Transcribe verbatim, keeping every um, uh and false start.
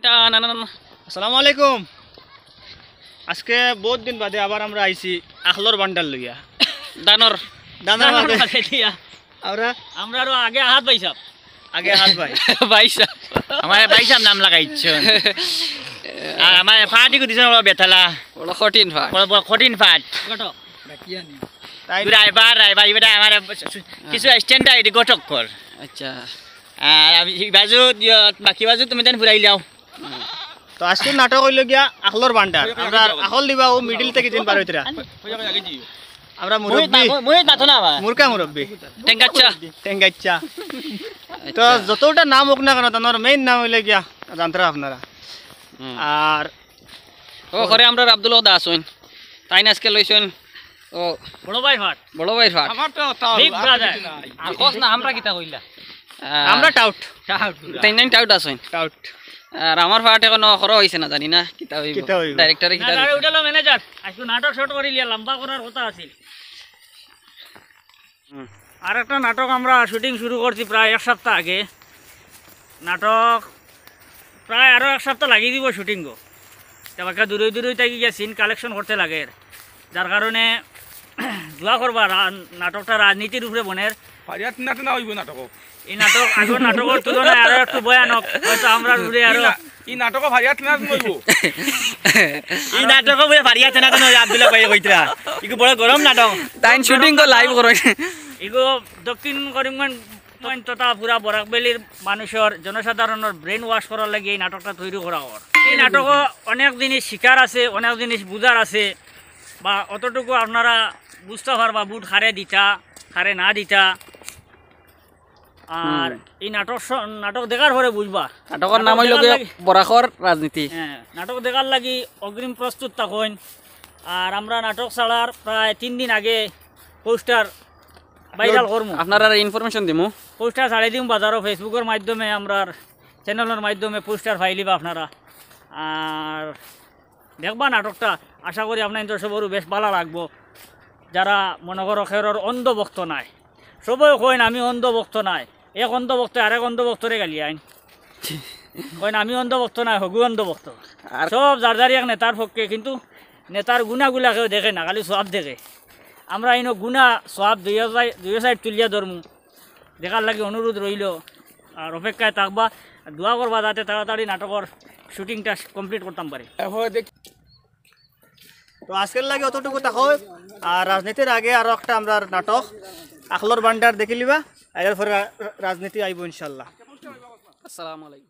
না, না, না, না। আসসালামু আলাইকুম। আজকে বহুত দিন বাদে আবার আমরা আইছি আখলর ভান্ডার লইয়া। দানর। দানর দানর বাদে। বাদে দিয়া। আমরা আমরা আরো আগে আহাত পাইছাম। আগে আহাত ভাই। ভাইসাব। আমার ভাইসাব নাম লাগাইছইন। আর আমার পার্টি কো দিছইন বড় বেতালা। বড় কঠিন পাঠ। বড়, বড় কঠিন পাঠ। ঘটক। তাই ড্রাইভার, ড্রাইভার, এবার আমার কিছু স্ট্যান্ডার্ড ঘটক কর। আচ্ছা। আর আমি এই বাজু, ইয়া, বাকি বাজু তুমি দেন ফুরাইলাও। তো আজকের নাটক অইলো গিয়া আখলর ভান্ডার। আমরা আখল দিবা ও মিডিল থাকি যেন বার অইতরা। আমরা মুরব্বি। মুরকা মুরব্বি। টেঙ্গাচ্চা। টেঙ্গাচ্চা। তো আচ্ছা। যতটা নাম হোক না কেন, তানর মেইন নাম অইলো গিয়া জানতরা আপনারা। হুম। আর ও, করে আমরার আব্দুল ওদা আছইন। তাইন আজকে লইছইন। ও, বড় ভাই ফাট। বড় ভাই ফাট। আমার তো তাও বিগ আর ব্রাদার। কিছু নাই। আর কস না, আমরা কিতা কইলা? আহ, আমরা টাউট। টাউট। তাইন নাইন টাউট আছইন। টাউট। আর আমার ফাট এখনো খরা অইছে না, জানি না কিতা অইবো। কিতা অইবো? ডাইরেক্টরে না, কিতা আরে অইবো? ওটা হলো ম্যানেজার। আজকে নাটক শর্ট করি লিয়া, লম্বা করার কথা আছিল। হুম। আর একটা নাটক আমরা শুটিং শুরু করছি প্রায় এক সপ্তাহ আগে। নাটক প্রায় আরো এক সপ্তাহ লাগি দিব শুটিংও। তে বাক্কা দূরে দূরে থাকি গিয়া সিন কালেকশন করতে লাগে, যার কারণে দোয়া করবা রা-, নাটকটা রাজনীতির উপরে বনের। ফারিয়াত নাটক না অইবো নাটক। এই নাটক আগর নাটকর তুলনায় আরো একটু ভয়ানক, হয়তো আমরা উপরে আরো ই না-, ই নাটক ফারিয়াত নাটক অইবো। ই নাটক বুলে ফারিয়াত নাটক নয়, আব্দুল্লাহ ভাই কইতরা। ইগু বড় গরম নাটক। তাইন শুটিং কো লাইভ করো। ইগু দক্ষিণ করিমগঞ্জ তথা পুরা বরাক ভ্যালির মানুষর, জনসাধারণর ব্রেন ওয়াশ করার লাগি এই নাটকটা তৈরি করা অর। এই নাটকো অনেক জিনিস শিকার আছে, অনেক জিনিস বুঝার আছে, বা অতটুকু আপনারা বুঝতা পারবা ভোট কারে দিতা, কারে না দিতা। আর হুম। এই নাটক স-, নাটক দেখার পরে বুঝবা। নাটকর নাম নাটক অইলো দেখার গিয়া লাগি বরাকর রাজনীতি। হ্যাঁ, নাটক দেখার লাগি অগ্রিম প্রস্তুত থাকইন। আর আমরা নাটক ছাড়ার প্রায় তিন দিন আগে পোস্টার ভাইরাল করমু। আপনারারে ইনফরমেশন দিমু। পোস্টার ছাড়ি দিমু বাজারো, Facebook-অর মাধ্যমে, আমরার চ্যানেলর মাধ্যমে পোস্টার পাইলিবা আপনারা। আর দেখবা নাটকটা, আশা করি আপনাইনতর সবরও বেশ ভালা লাগবো। যারা মনো করো কেউরর অন্ধভক্ত নায়, সবে কইন আমি অন্ধভক্ত নায়, এক অন্ধভক্ত আরেক অন্ধভক্তরে গালি আইন। কইন আমি অন্ধভক্ত নায়, হগু অন্ধভক্ত। আর সব যার যার এক নেতার পক্ষে, কিন্তু নেতার গুণাগুলা কেউ দেখে না, খালি সওয়াব দেখে। আমরা ইনো গুণা সওয়াব দুইও সাই-, দুইও সাইড তুলিয়া ধরমু। দেখার লাগি অনুরোধ রইলো, আর অপেক্ষায় থাকবা, দোয়া করবা যাতে তাড়াতাড়ি নাটকর শুটিংটা কমপ্লিট করতাম পারি। তো আজকের লাগি অতটুকু থাকো, আর রাজনীতির আগে আরো একটা আমরার নাটক আখলর ভান্ডার দেখিলিবা, এর পরে রা-, রাজনীতি আইবো ইনশাল্লাহ। আসসালামু আলাইকুম।